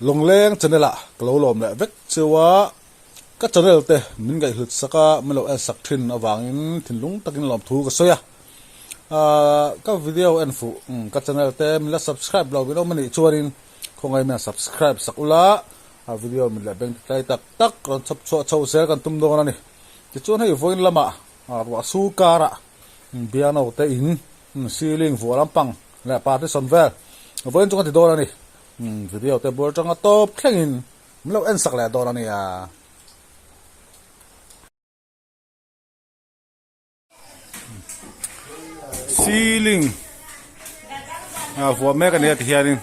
Lawngleng channel ah ka lo lawm leh vek cheu a, ka channel te min ngaihhlut sak a, min lo en sak thin avangin thinlung takin lawmthu ka sawi a. Ahh ka video en fuh ka channel te min la subscribe lo min awm anih chuanin khawngaih min subscribe sak ula, a video min leh beng tlai tak tak rawn chhawp chhuah chho zel kan tum dawn a ni. Tichuan hei vawiin lamah ruah sur karah piano te in ceiling vuah lampang leh partition vel vawiin chu ka ti dawn a ni. Video te bul atanga tawp thlengin min lo en sak leh dawn a nia. Ceiling a vuah mek a nia tihianin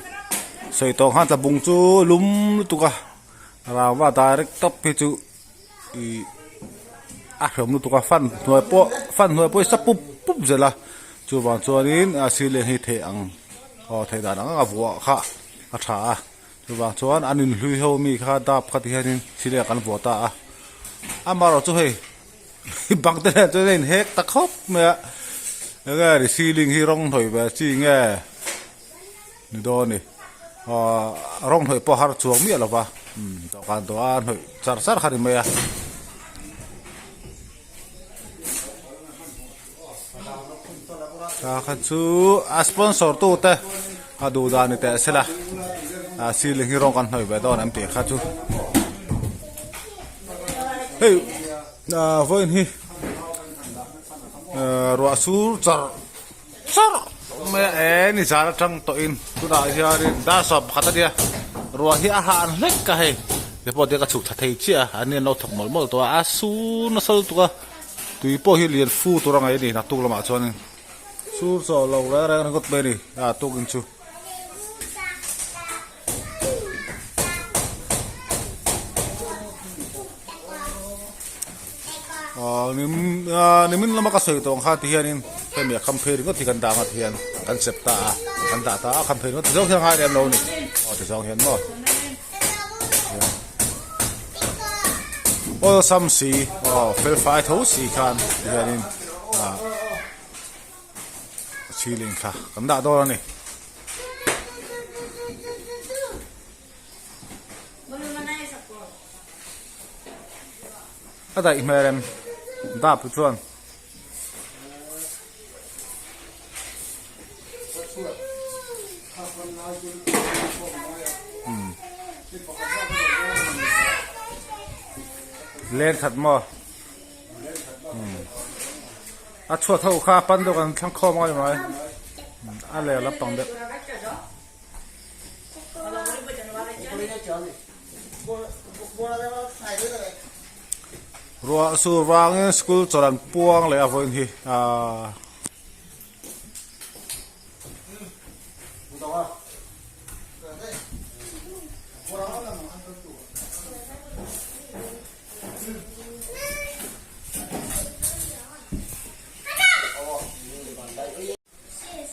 sawi tawh khan tlabung chu lum lutuk a rangva direct top hi chu ih a hrehawm lutuk a fan hnuai pawh fan hnuai pawh hi sa pup pup zel a chuvang chuanin a ceiling hi theih ang aw theih dan ang ang a vuah kha a tha a chuvang chuan an inhlui ho mi kha dap kha tihianin ceiling ah kan vuah ta a amaherawhchu hei. Bang te nen chuan a inhek ta khawp mai a enge ni ceiling hi rawng hnawih ve chi nge ni dawn ni aw rawng hnawih pawh har chuang miah lo va umm dawhkan dawh a hnawih char char kha ni mai a. Ta kha chu a sponsor tu te a duh dan ni teh sela a ceiling hi rawng kan hnawih ve dawn em tih kha chu hei ah vawiin hi ah ruah sur char char mai a e ni zan atang tawhin tunah hianin dar sawm pakhat a nia ruah hi a han hlek a hei te pawh te ka chhuk thla thei chiah a an ni an lo thawk mawlh mawlh tawh a a sur nasa lutuk a. Tui pawh hi lian fu tur a ngaih a ni naktuk lamah chuanin sur chaw lo reng reng ringawt mai a ni a tukin chu. Aw nim ah nimin lama ka sawi tawh ang kha ti hianin hemi a kham phei ringawt hi kan dah ang a ti hian kan sep ta a kan dah ta a kham phei ringawt ti zawng hian a ngai lem lo a ni aw ti zawng hian maw. Awlsam si aw fel fai tho si khan tihianin ah ceiling kha kan dah dawn a ni. A daih hmel em dap hi chuan. Len khat maw a chhuat ho kha pan deuh kan thlang khawm ang a ni mai a ler lampang deuh. Ruah sur vangin school chawlh an puang leh a vawiin hi aaa.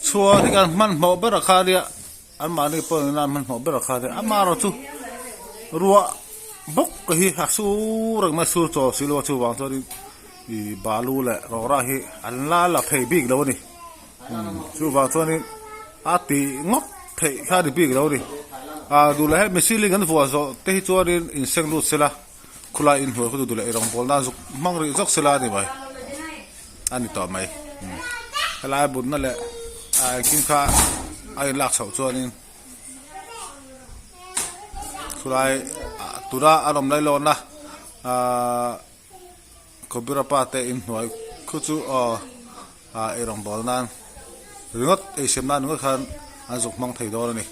Chhuah hi kan hmanhmawh ber a kha nia anmahni pawh in an hmanhmawh ber a kha nia amaherawh chu ruah bawk hi a sur reng mai sur chaw si lo a chuvang chuanin ih balu leh rawra hi an la la thei bik lo a ni chuvang chuanin a tih ngawt theih kha a ni bik lo a ni ah duh leh hemi ceiling an vuah zawh te hi chuanin inseng lut sela khulai inhnuai khaw duh leh eirawng bawl nan zuk hmang rih zawk sela a ni mai. a ni tawh mai helai bunna leh a engkim kha a in lak chhoh chuanin chulai ah tuna an awm lai lawn a ahh Kobira pa te inhnuai khu chu aw ah eirawng bawl nan ringawt eisiam nan ringawt khan an zuk hmang thei dawn a ni.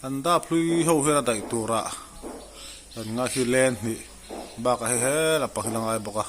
An dap hlui ho hian a daih turah an ngai hi len hnih bakah hei helah pakhat a ngai bawk a.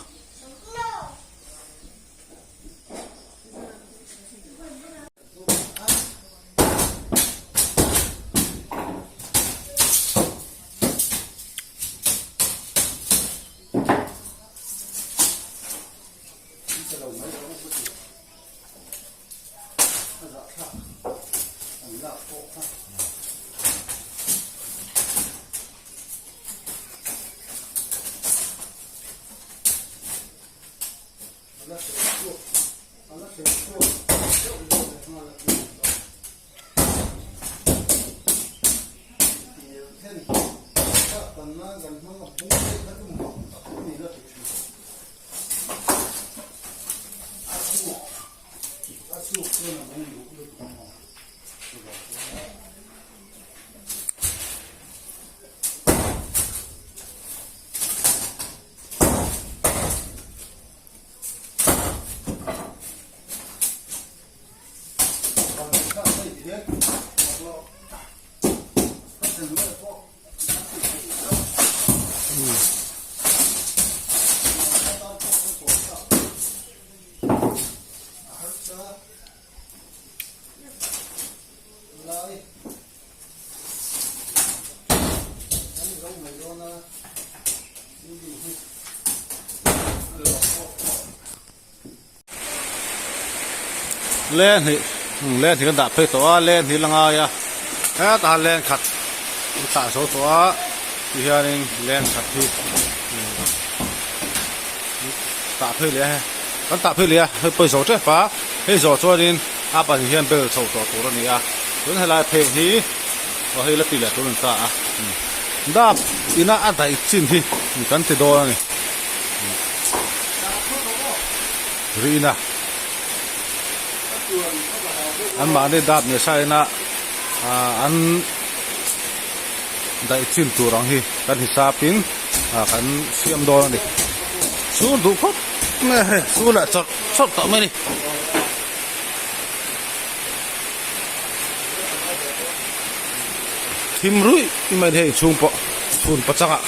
Len hi len hi kan dah phei tawh a len hi la ngai a hetah hian len khat an tah zo tawh a tihianin len khat hi tah phei leh a hei kan tah phei leh a hei pawh hi zo tep a hei zawh chuanin a pahnih hian bel chho tawh tur a ni a tun helai phei hi aw hei la ti leh tur a ni ta a dap ina a daih chin hi kan ti dawn a ni. Rina an mahni dap ni sa ina ah an daih chin tur ang hi kan hisap in ah kan siam dawn a ni sur duh khawp mai a hei sur leh chawrh chawrh tawh mai a ni. Thim ruih mai a ni hei inchhung pawh chhun pachangah.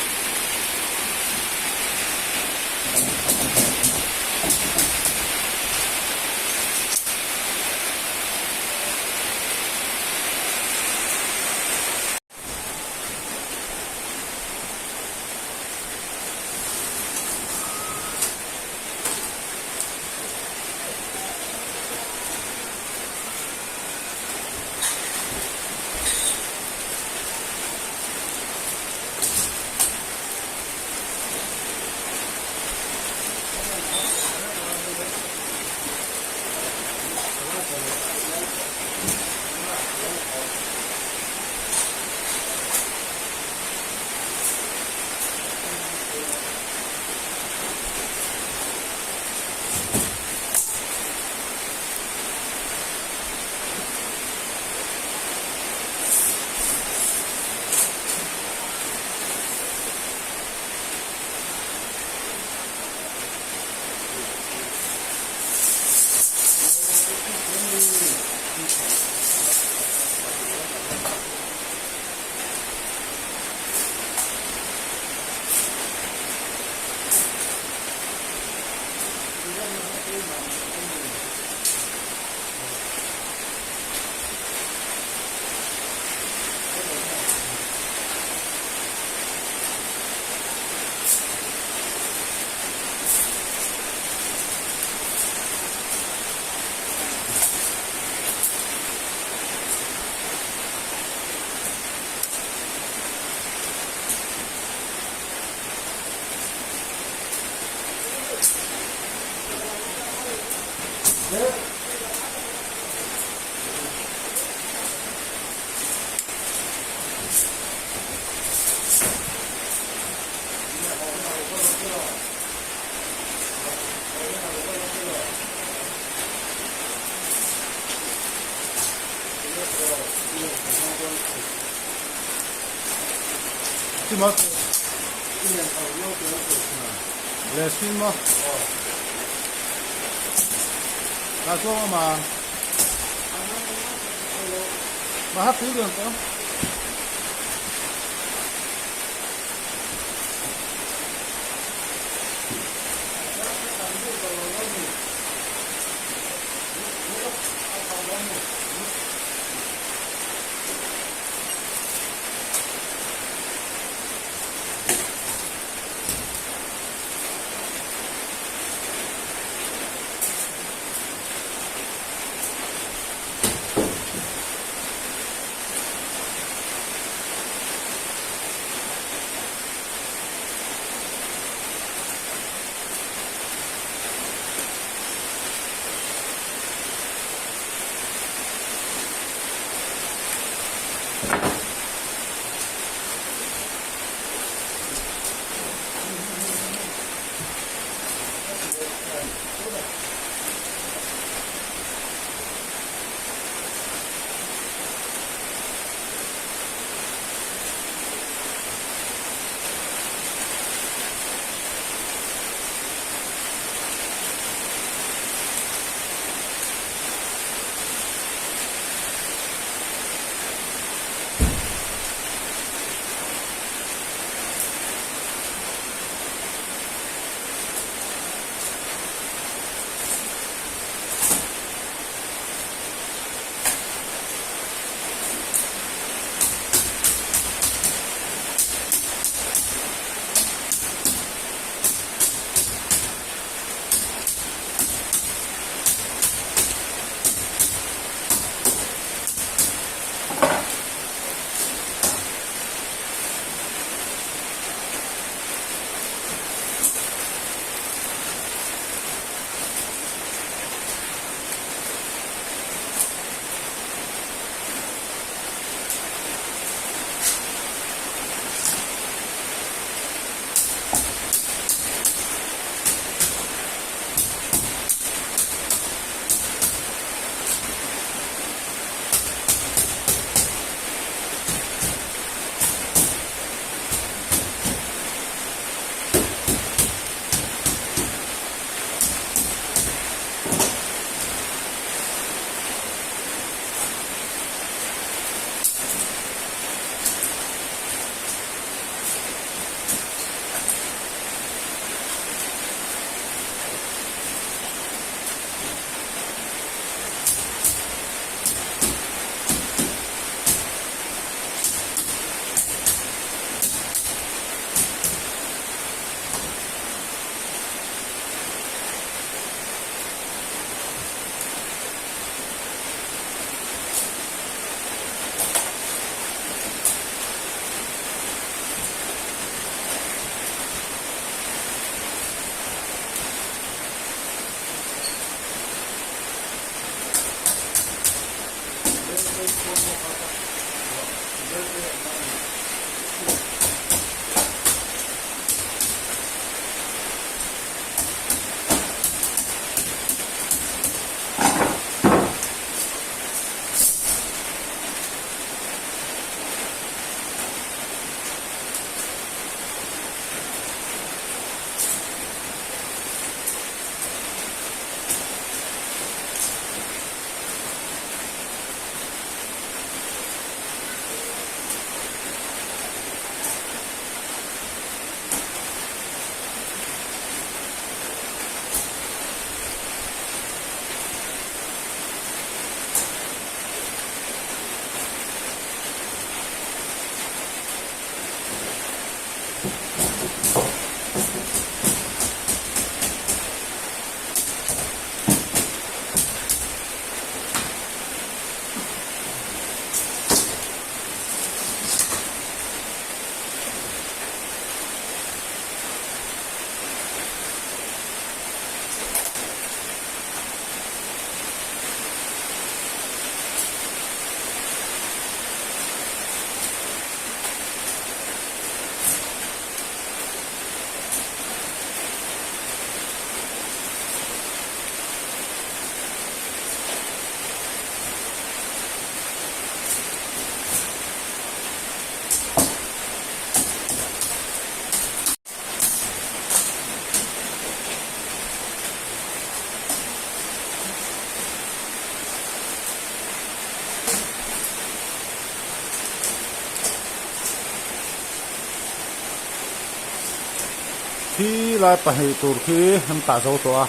Khi lai pahnih tur khi an tah zo tawh a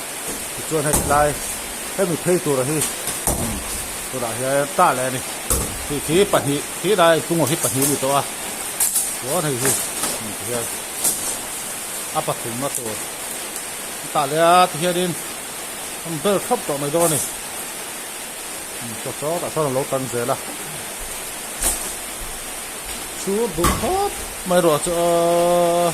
tichuan heti lai hemi phei tura hi tunah hian tah leh a ni khi khi pahnih khi lai chungah khi pahnih a ni tawh a chuan hei hi tihian a pathumna tur an tah leh a tihianin an bel thap tawh mai dawn a ni saw sawtah sawn a lo tan zel a chhur duh khawp mai ruah chu aaa.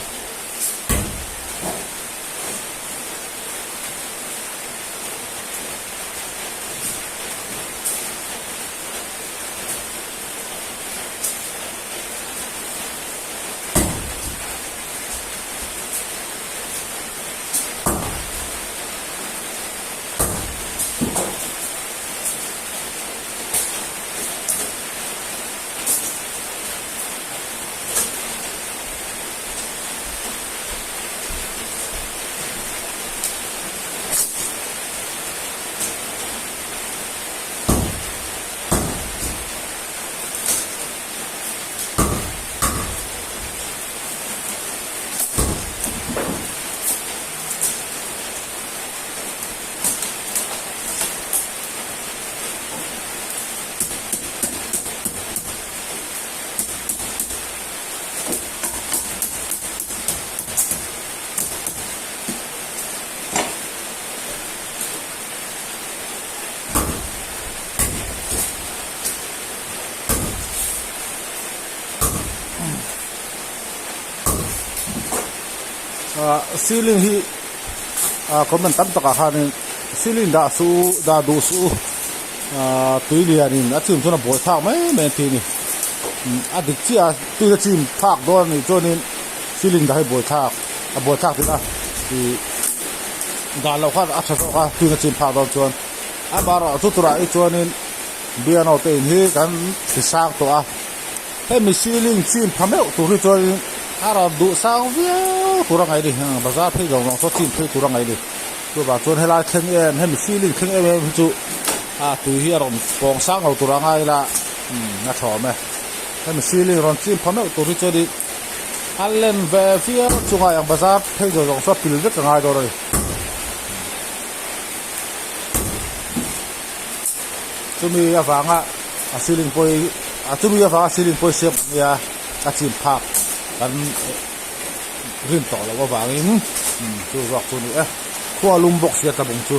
Ah ceiling hi ah comment tam takah khanin ceiling dah suh dah duh suh ah tui lianin a chim chuan a buai thlak mai mai a ti a ni a dik chiah a tui a chim phak dawn a nih chuanin ceiling dah hi buai thlak a buai thlak tih a ih dah loh khan a tha zawk a tui a chim phak dawn chuan amaherawhchu chu turah hi chuanin biano te in hi kan ti sang tawh a. Hemi ceiling chim pha meuh tur hi chuanin a rawn duh sang viau tur a ngaih a ni. Bazar phei zawng zawng saw chim phei tur a ngaih a ni. Chuvang chuan helai thleng em hemi ceiling thleng em em hi chu a tui hi a rawn pawng sang lo tur a ngai ila umm a tha awm e. Hemi ceiling rawn chim pha meuh tur hi chuanin a len ve viau chunga eng bazar phei zawng zawng saw pil vek a ngai dawn a ni. Chumi avanga a ceiling pawh hi a chumi avanga ceiling pawh hi siam ang nia a chim phak kan rin tawh loh avangin umm chu zawk chu a ni e khua lum bawk sia tlabung chu.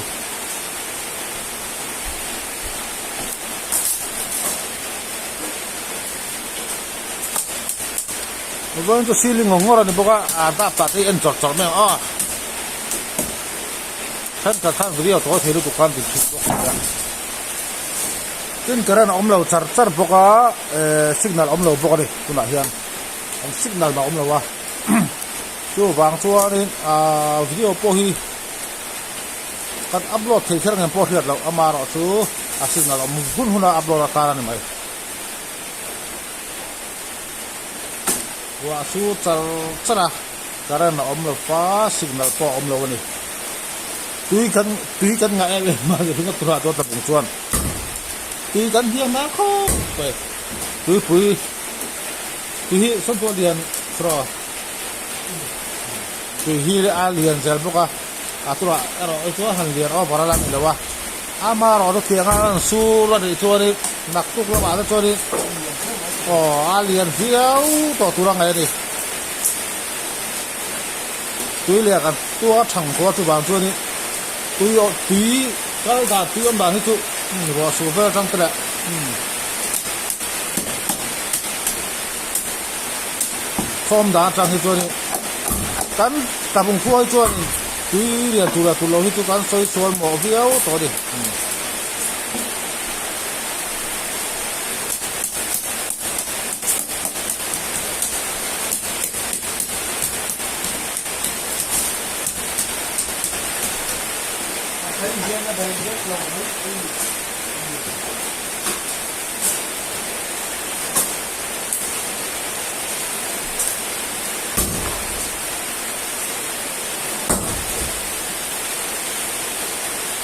Vawiin chu ceiling ngawr ngawr a ni bawk a a dap tah te hi en chawrh chawrh mai ang aw. Thenkhat khan video tawi thei lutuk khan ti thin bawk sia. Tin current a awm lo char char bawk a ehh signal a awm lo bawk a ni tunah hian an signal a awm lo a chuvang chuanin ahh video pawh hi kan upload thei kher ang em pawh hriat loh amaherawhchu a signal awm hun hun a upload atan a ni mai. Ruah chu char char a, current a awm lo va, signal pawh a awm lo a ni. Tui kan tui kan ngah em em a ringa tunah chuan tlabung chuan tui kan hliam ngai khawp mai. Tuipui tui hi sawn pawh a lian tawh a, tui hi a lian zel bawk a, a tunah erawh hi chuan han lian over a la ni lo a, amaherawhchu tiang a rawn sur a nih chuanin naktuk lamah te chuanin. Aw a lian viau tawh tur a ngaih a ni. Tui leh kan tua thang khawh a chuvang chuanin tui aw tui kal dan tui awm dan hi chu ruah suh vel atang te leh khaw awm dan atang hi chuanin kan tlabung khua hi chuanin tui lian tur leh tur lo hi chu kan sawi sual mawh viau tawh a ni.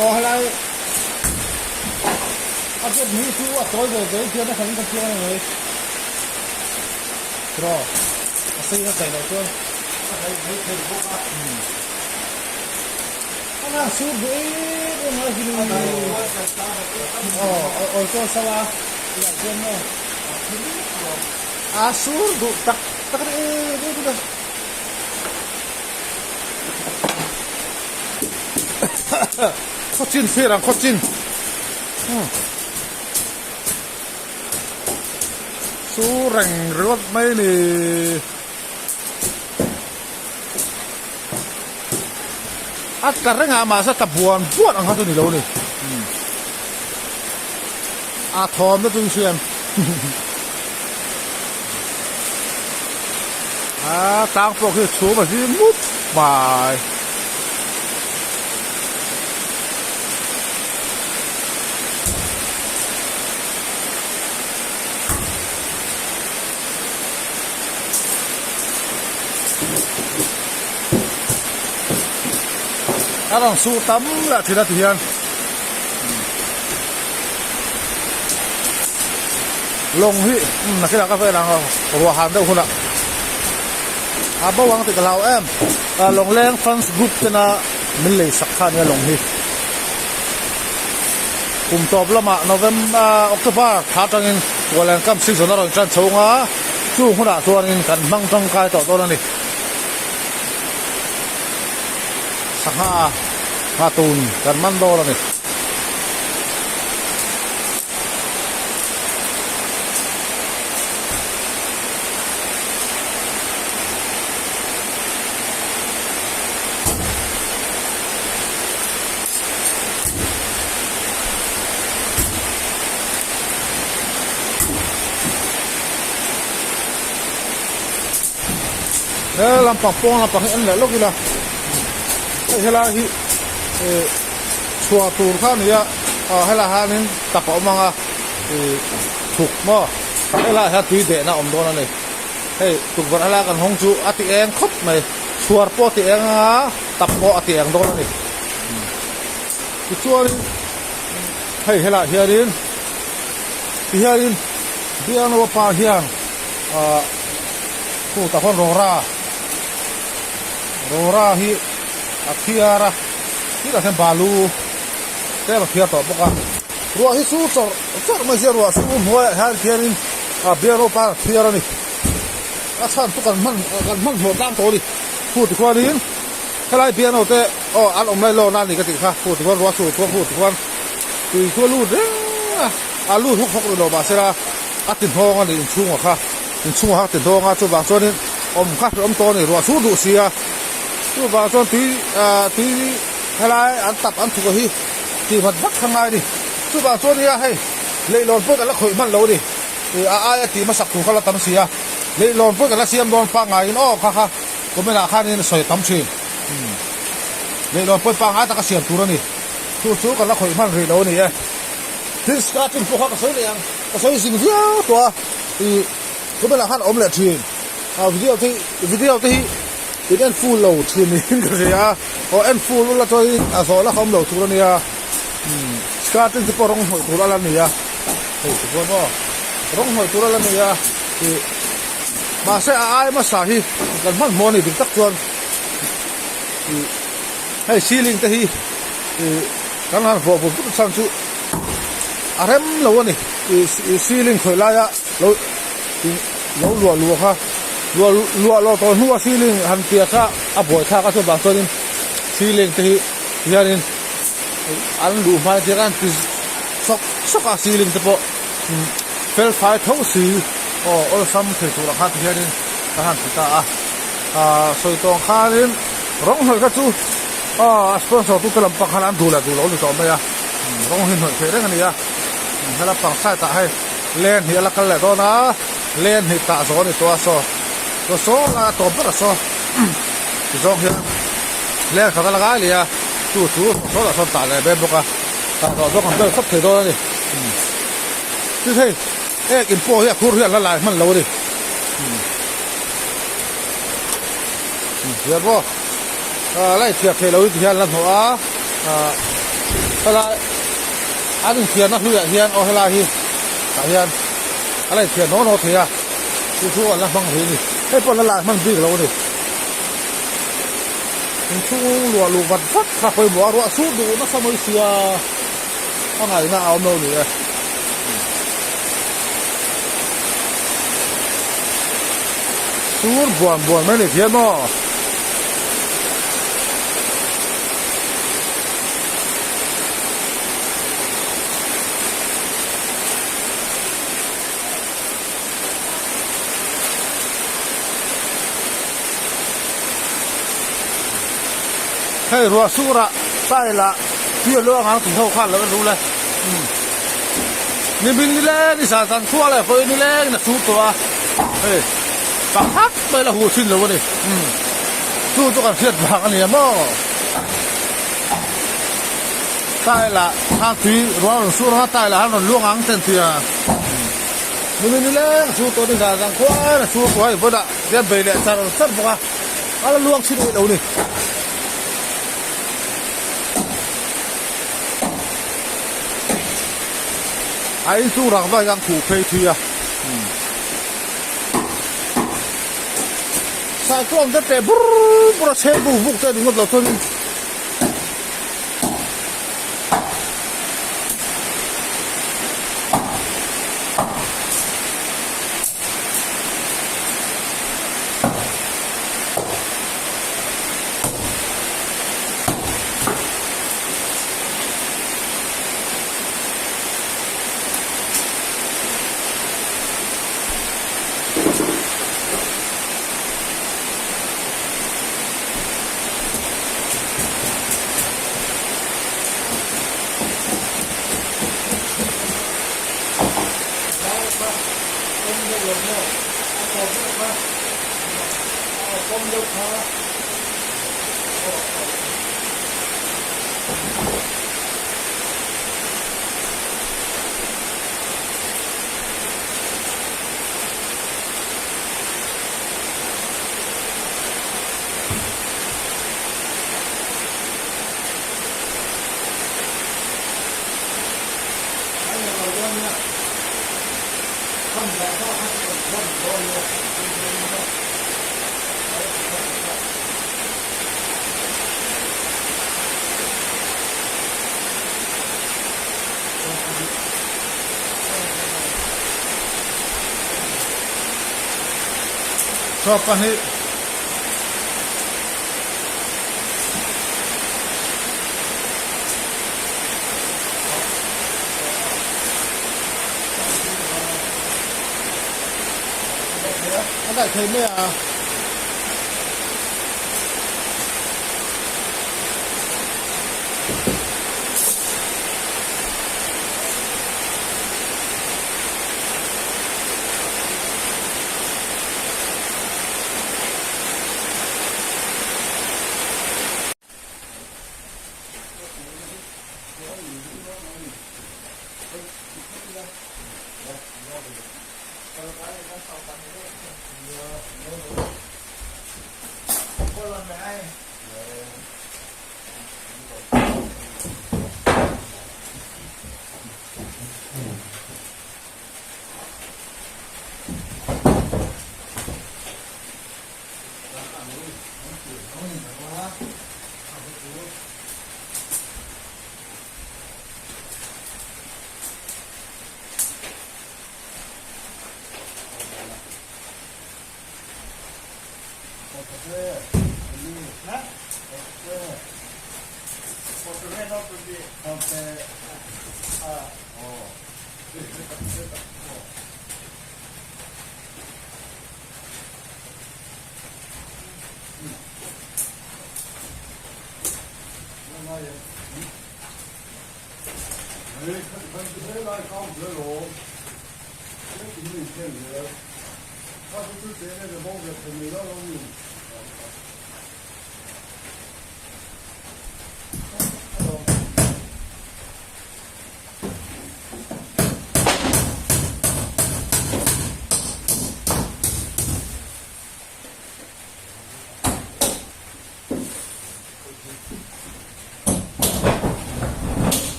Aw helai a gate hi chu a tawi ve ve hian a hran ka chiang a ni mai tiraw a sei a daih loh chuan a daih mai thei bawk a a nang sur duh em em a hi aw awi chuan sau a tihah chuan maw a sur duh tak tak a ni em em a. Khawchin thlir ang khawchin chu reng ringawt mai a ni a tla reng a mahse a tla buan buan ang kha chu a ni lo a ni a thawm te chu i hria em. A tlang pawh khi chhum a zing mup mai. A rawn suh tam leh thin a ti hian. Lawng hi nakinah ka vel ang ruah han deuh hunah a bo ang tih ka hlau em Lawngleng fans group tena min lei sak kha ania lawng hi kum tawp lamah November October thla atangin Kuala Lumpur season a rawn tan chho ang a chung hunah chuanin kan hmang tangkai tawh dawn a ni sangha nghatun kan man dawn a ni. He lampang pawng lampang hi en leh lawk ila hei helai hi eh chhuah tur kha a ni a ah helai hianin tap a awm ang a ih thuk maw helai hian tui dehna a awm dawn a ni hei tukverh helai kan hawng chu a ti eng khawp mai chhuar pawh a ti eng ang a tap pawh a ti eng dawn a ni tichuanin hei helai hianin tihianin bianglo pa hian ah Chutah khuan rawra rawra hi a thiar a tihah hian balu tlem a thiar tawh bawk a ruah hi chu chawrh chawrh mai sia ruah chu hnuaiah hian khianin a bial rawpa a thiar a ni a chhan chu kan hman kan hmanhmawh tlang tawh a ni chu tikhuanin helai bial ho te aw an awm lai lawn a ni ka tih kha chu tikhuan ruah chu chuan chu tikhuan tui chu a lut reng a a lut hawk hawk rih lo mahsela a ti hnawng a ni inchhungah kha. Inchhungah kha ti hnawng a chuvang chuanin awm kha hrehawm tawh a ni ruah sur duh si a chuvang chuan tui ah tui helai an tap an thuk a hi tih vat vat kha ngai a ni chuvang chuan nia hei. Leihlawn pawh kan la khawih hman lo a ni. Ih a aia tih hmasak thu kha la tam si a. Leihlawn pawh kan la siam dawn pangngaiin aw kha kha comment ah khanin sawi tam thin. Umm leihlawn pawh pangngai taka siam tur a ni. Chu chu kan la khawih hman rih lo a ni e. Tin skirting pawh kha ka sawi leh ang. Ka sawi zing viau tawh a. Ih comment ah khan a awm leh thin. Ah video te hi video te hi in en full lo thin niin ka hria a. Aw en full ula chuanin a zawh la kha awm lo tur a nia. Umm skirting te pawh rawng hnawih tur a la ni a. Hei tichuan maw rawng hnawih tur a la ni a. Ih mahse a ai hmasa hi kan hmanhmawh a ni dik tak chuan ih hei ceiling te hi ih kan han vuah vut vut chhan chu a rem lo a ni. Ih ceiling khawih laia lo ih lo luah luah kha luah luah loh tawh hnua ceiling han tia kha a buai thlak a chuvang chuanin ceiling te hi hianin an luh hma entir a an ti sawk sawk a ceiling te pawh fel fai tho si aw awlsam thei tur ang khan ti hianin kan han ti ta a ah sawi tawng khanin rawng hnawih kha chu aw a sponsor tu te lampang khan an duh leh duh lo a ni tawh mai a rawng hi hnawih theih reng a ni a hela pang side ah hei lane hi a la kal leh dawn a lane hi tah zawh a ni tawh a saw saw saw lai a tawp ber a saw ti zawng hian lane khat a la ngai leh a chu chu saw lah sawn tah leh ber bawk a tah zawh zawng an bel khawp thei dawn a ni tin hei ek in pawh hi a khur hi a la lai hman lo a ni thiam maw ah la inthiar theih loh hi ti hian la hnawh a ah helai an inthiarna hluiah hian aw helai hi tah hian a la inthiar naw naw thei a chu chu an la hmang rih a ni hei pawh an la lai hman bik lo a ni inchhung luah luh vat vat kha pawimawh a ruah sur duh nasa mai sia a ngaihna a awm lo ni e. Sur buan buan mai ni thiam maw. Hei ruah surah tile ah tui a luang ang tih ho khan lo en ru le. Nimin nileng ni zan zan khua leh vawi nileng in a sur tawh a, hei pakhat mai la huh thin lo a ni. Chu chu kan hriat vang a ni a maw. Tile ah khan tui ruah a rawn sur ang a, tile ah khan rawn luang ang ten tih a. Nimin nileng a sur tawh ni zan zan khua in a sur tawh a, hei vawilah hian bei leh char char bawk a, a la luang thin eih lo a ni. A inchung rang vai hian khuh phei thui a cyclone te teh bur bur a chheng buk buk te a ni ngawt lo chuanin Chaw pahnih A daih thei mai a.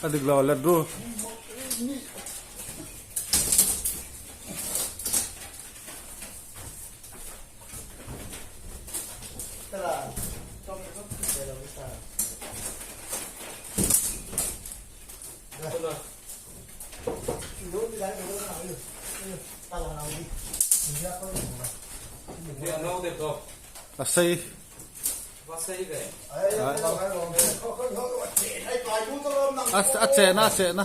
A dik lo let ru. A sei. A chehna a chehna.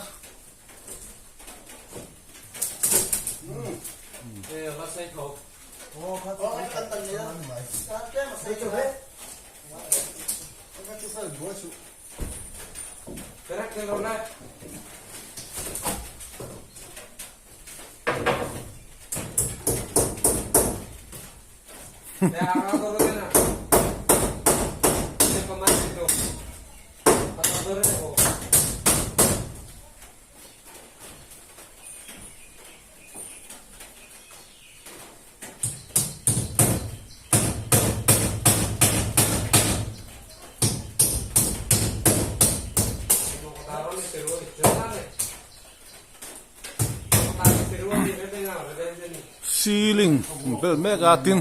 Ceiling vel mek a tin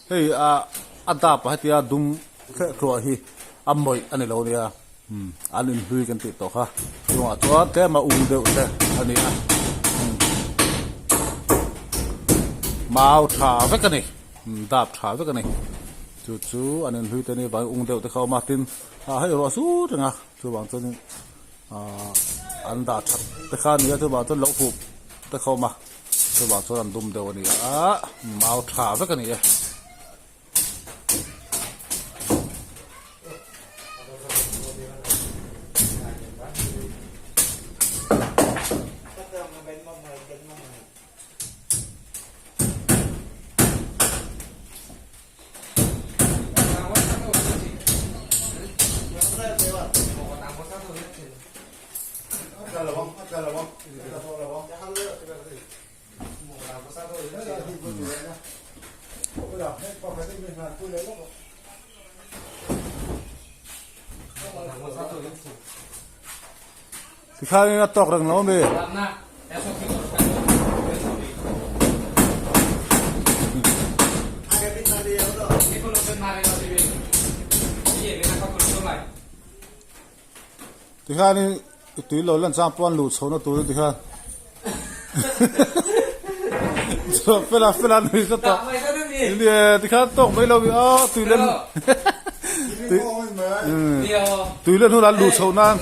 hei a a dap ah hetia dum thleh thluah hi a mawih a ni lo nia an inhlui kan tih tawh kha chungah chuan tlem a ung deuh te a ni a mau tha vek a ni dap tha vek a ni chu chu an inhlui te ni vang ung deuh te kha a awm a tin hei ruah sur reng a chuvang chuanin. Ahh an dah that te kha a ni a chuvang chuan lo hup te kha a awm a chuvang chuan an dum deuh a ni a mau tha vek a ni e. Tikhanin a tawk reng lo ami? Tikhanin i tui lo lan chang pawh an luh chhohna tur chu tikhan fela fela nui ka tawh tikhan tawk mai lo mi aw tui len tui len hunah an luh chhoh nan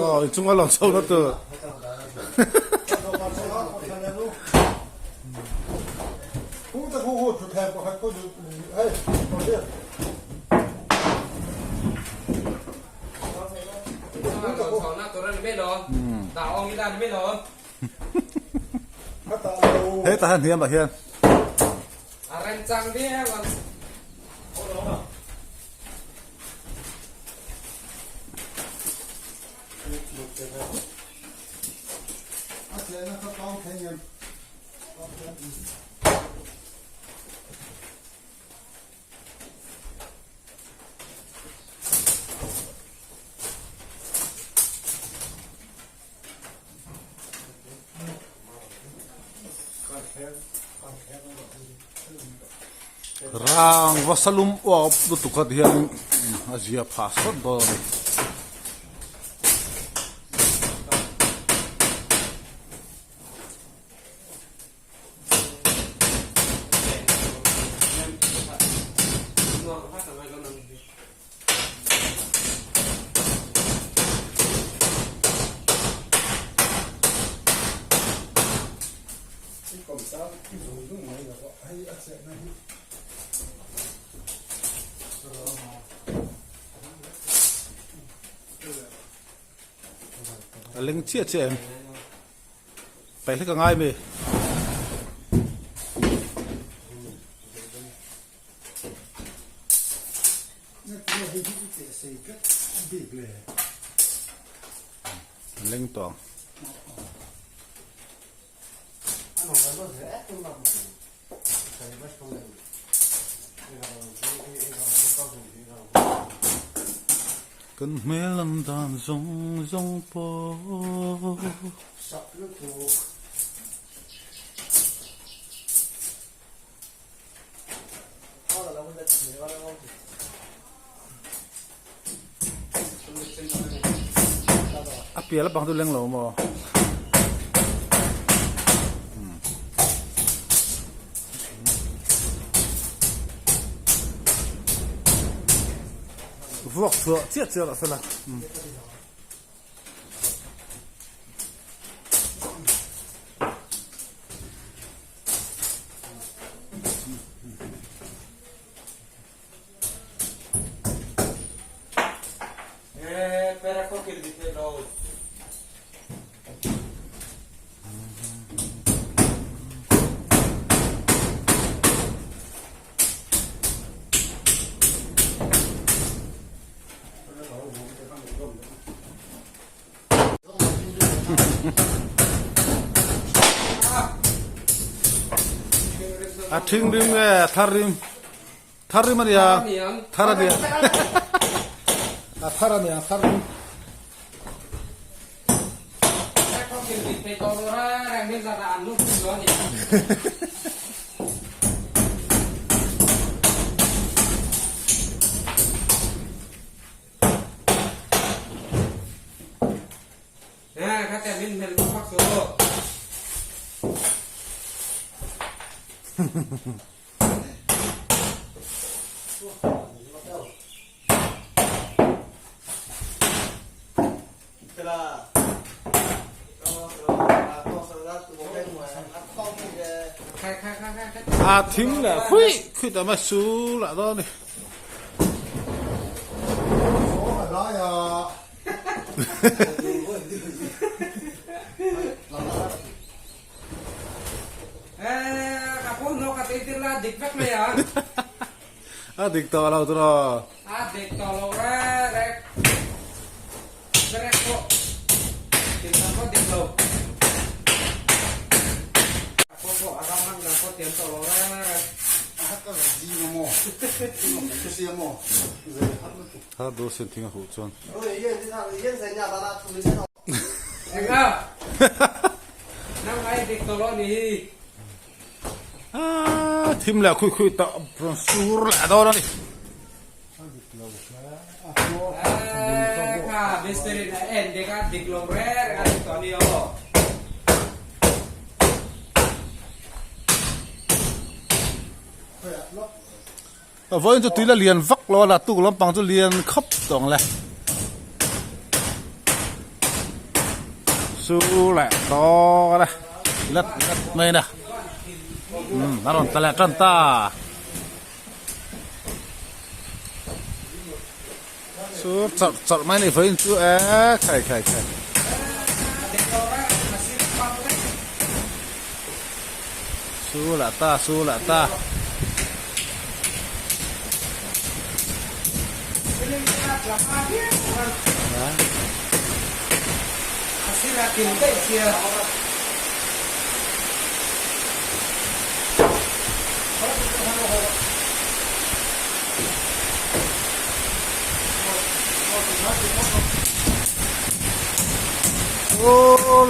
aw inchunga lawn chhohna tur. Hetah hian hniamah hian. Rangva salum uap lutuk a ti hian a zia phah sawt dawn a ni. A leng chiah chiah em? Paih hlek a ngai mi. Leng tawng. Kan hmel lam dan zawng zawng pawh. A pial bang chu leng lo maw? Vuak chhuah chiah chiah lah sela. A thing rim nge a thar rim thar rim a nia thar a nia a thar a nia thar rim. A thing leh khuih khuih ta mai su lah dawn a ni. A dik tawh lo tawh. A dik tawh lo rek rek. Rek pawh dik tak pawh dik lo. Pawh pawh a ram ang dan pawh tiam tawh lo rek rek. Thar dur sin thing a huh chuan. Enga? Nang ai dik tawh lo ni hi. Ah, thim leh khui khui tawh rawn sur leh dawn a ni. Kha mistiri na en dik a dik lo reng reng a dik tawh a ni aw. Vawiin chu tui la lian vak lo a la tuk lampang chu lian khawp tawh ang le. Su leh tawk a le let let mai na umm a rawn tla leh tan ta. Su chawrh chawrh mai a ni vawiin chu e khai khai khai. Su leh ta su leh ta. Aw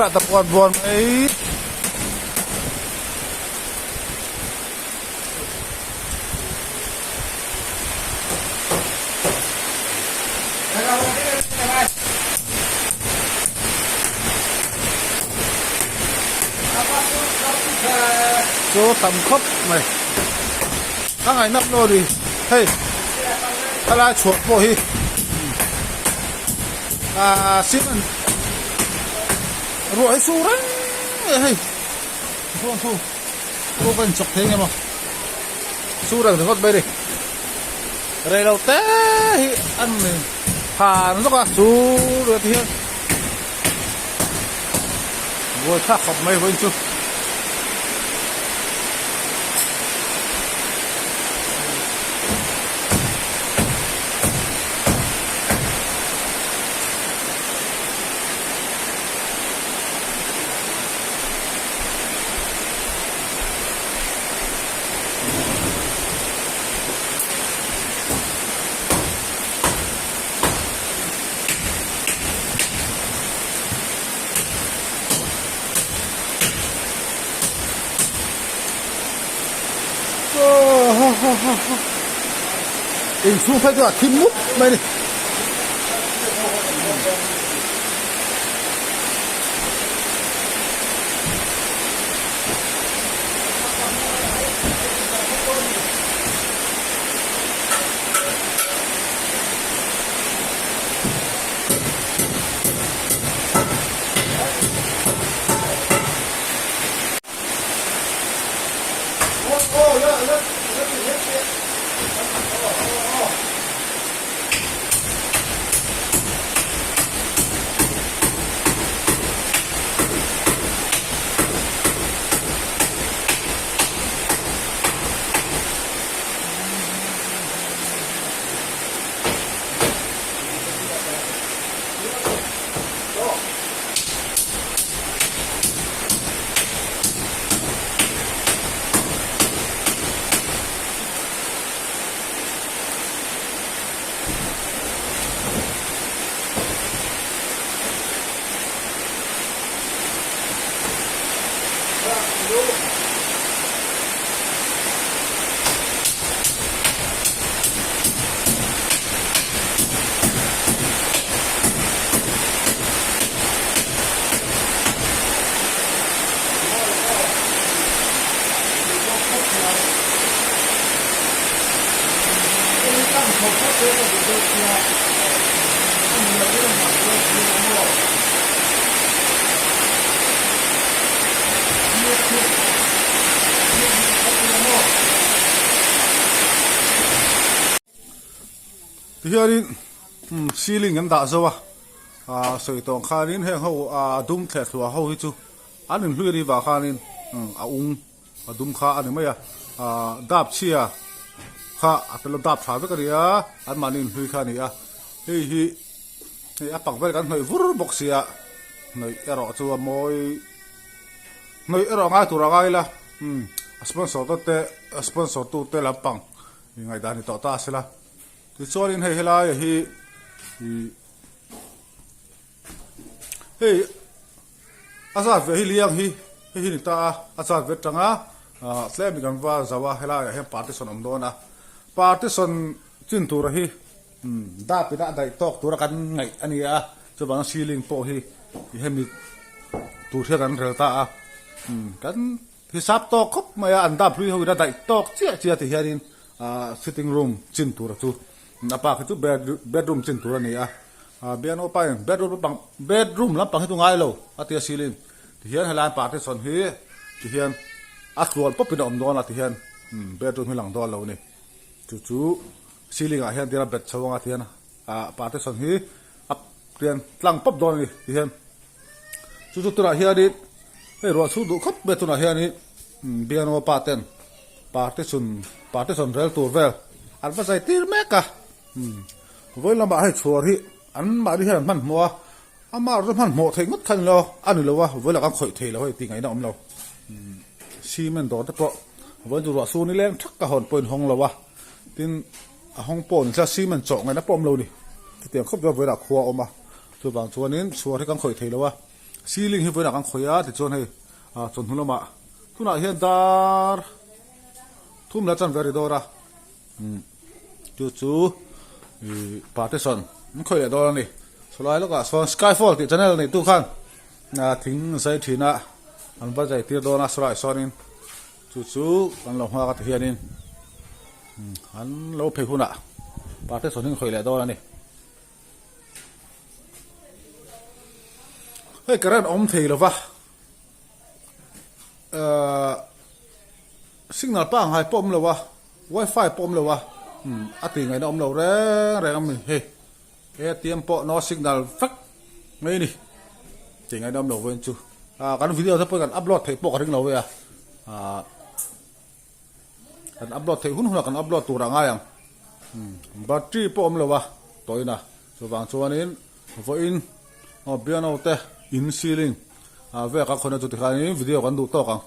lah ta puan buan mai. Chu tam khawp mai a ngaihnawm lo a ni hei helai chhuah pawh hi ah cement ruah hi su reng mai a hei. Chuan thu thu ka inchawk thei eng emaw su reng ringawt mai a ni rei lo te hi an han zawk a chu ruat hian buai thlak khawp mai vawiin chu. Inchhung phei chu a thim mup mai a ni. Tihianin ceiling an dah zo a ah sawi tawh ang khanin heng ho ah dum thleh thluah ho hi chu an inhlui a nih vang khanin a ung a dum kha a ni mai a ah dap chhia kha a tel dap tha vek a ni a anmahni inhlui kha a ni a hei hi hei a pak vel kan hnawih vur bawk sia hnawih erawh chu a mawi hnawih erawh a ngai tur a ngai ila umm a sponsor te a sponsor tu te lampang ngaihdan ni tawh ta a sela tichuanin hei helai hi ih hei a zat ve hi liang hi hei hi ni ta a a zat ve atanga ah tlem in kan va zo a helaiah hian partition awm dawn a partition chin tura hi umm dap ina a daih tawk tura kan ngaih a ni a chuvang ceiling pawh hi hemi tur hian an rel ta a umm kan Hisap tawk khawp mai a, an dap hlui ho in a daih tawk chiah chiah ti hianin ahh sitting room chin tur a chu a pa khi chu bedroom chin tur a ni a, ahh biano pa in bedroom lampang bedroom lampang hi chu ngai lo a ti a ceiling ti hian helai partition hi ti hian a tluan pawp in a awm dawn a ti hian bedroom hi lang dawn lo a ni chu chu ceiling ah hian tir a bet chho anga ti hian ahh partition hi a pian tlang pawp dawn a ni ti hian. Chu chu tunah hianin hei ruah chhung duh khawp mai tunah hianin Biano pa ten partition partition rel tur vel an va zai tir mek a. Vawiin lamah hei chhuar hi an mahni hian an hmanhmawh a, amah erawh chu hmanhmawh theih ngawt kha a ni lo, a ni lo a, vawiin ah kan khawih thei lo hei tih ngaihna a awm lo. Cement dawr te pawh vawiin chu ruah sur ni leng thak a hawn pawhin hawng lo a, tin a hawng pawh ni thla cement chawh ngaihna pawh a awm lo ni. Chutiang khawp chuan vawiin ah khua a awm a, chuvang chuanin chhuar hi kan khawih thei lo a, ceiling hi vawiin ah kan khawih a tichuan hei chawhnu lamah tunah hian dar thum la chan ve a ri dawr a. Chu chu ih partition an khawih leh dawn a ni. Chulai lawkah sawn skyfall tih channel neih tu khan thing zai thin a an va zai tir dawn a sawlaiah sawnin chu chu kan lo nghak a ti hianin an lo phei hunah partition hi an khawih leh dawn a ni. Hei current awm thei lova ahh signal pangngai pawh awm lo a wifi pawh awm lo a umm a tih ngaihna awm lo reng reng a mi hei atm pawh no signal vek mai a ni tih ngaihna awm lo vawiin chu ah kan video te pawh kan upload theih pawh ka ring lo ve a ah kan upload theih hun hunah kan upload tur a ngai ang umm battery pawh awm lo a tawina chuvang chuanin vawiin aw piano te in ceiling ah vel kan khawihna chu tikhanin video kan duh tawk ang.